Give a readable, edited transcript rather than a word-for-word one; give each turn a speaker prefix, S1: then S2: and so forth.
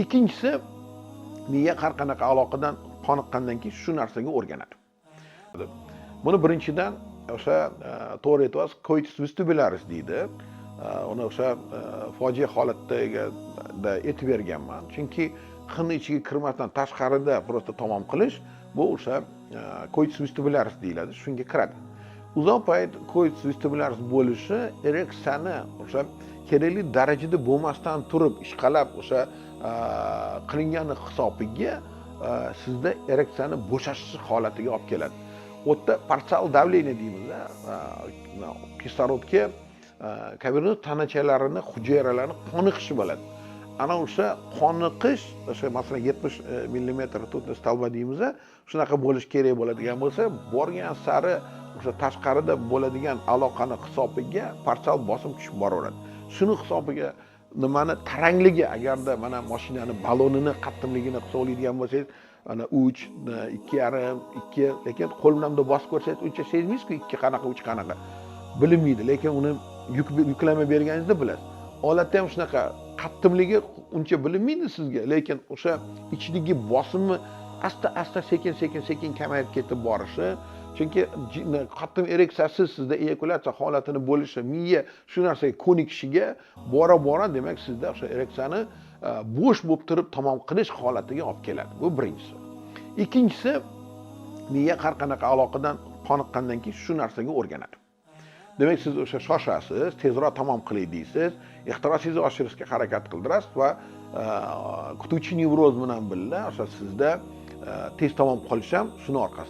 S1: Ikkinchisi, miya har qanaqa aloqadan qoniqqandan keyin shu narsaga o'rganadi. Buni birinchidan o'sha to'g'ri aytyapsiz, coitus vestibularis deydi. Uni o'sha fojia holatdagi aytib berganman, chunki qinni ichiga kirmasdan tashqarida просто tamom qilish, bu o'sha coitus vestibularis deyiladi, shunga kiradi. Uzoq payt coitus vestibularis bo'lishi ereksiyani o'sha kerakli darajada bo'lmasdan turib ishqalab o'sha qilingani hisobiga sizda ereksiyani bo'shashish holatiga olib keladi. U yerda parsial давление deymiz, kislorodga kavernoz tanachalarini hujayralarini qoniqishi bo'ladi. Ana o'sha qoniqish, o'sha masalan 70 millimetr ртутный столба deymiz, shunaqa bo'lishi kerak bo'ladigan bo'lsa, borgan sari o'sha tashqarida bo'ladigan aloqani hisobiga parsial bosim tushib boraveradi. Shuni hisobiga nimani tarangligi, agarda mana mashinani balonini qattiqligini hisoblaydigan bo'lsangiz, ana 3, 2,5, 2, lekin qo'l bilan bunday bosib ko'rsangiz, uncha sezmaysizku, ikki qanaqa, uch qanaqa, bilinmaydi. Lekin uni yuklama berganingizda bilasiz. Olatda ham shunaqa, qattiqligi uncha bilinmaydi sizga, lekin o'sha ichidagi bosimi asta asta, sekin sekin sekin kamayib ketib borishi, chunki qattiq ereksiyasiz sizda eyakulyatsiya holatini bo'lishi, miya shu narsaga ko'nikishiga bora bora, demak, sizda o'sha ereksiyani bo'sh bo'lib turib tamom qilish holatiga olib keladi. Bu birinchisi. Ikkinchisi, miya har qanaqa aloqadan qoniqqandan keyin shu narsaga o'rganadi. Demak, siz o'sha shoshasiz, tezroq tamom qilay deysiz, ehtirosingizni oshirishga harakat qildirasiz va kutuvchi nevroz bilan birga o'sha sizda tez tamom qilish ham shuni orqasidan.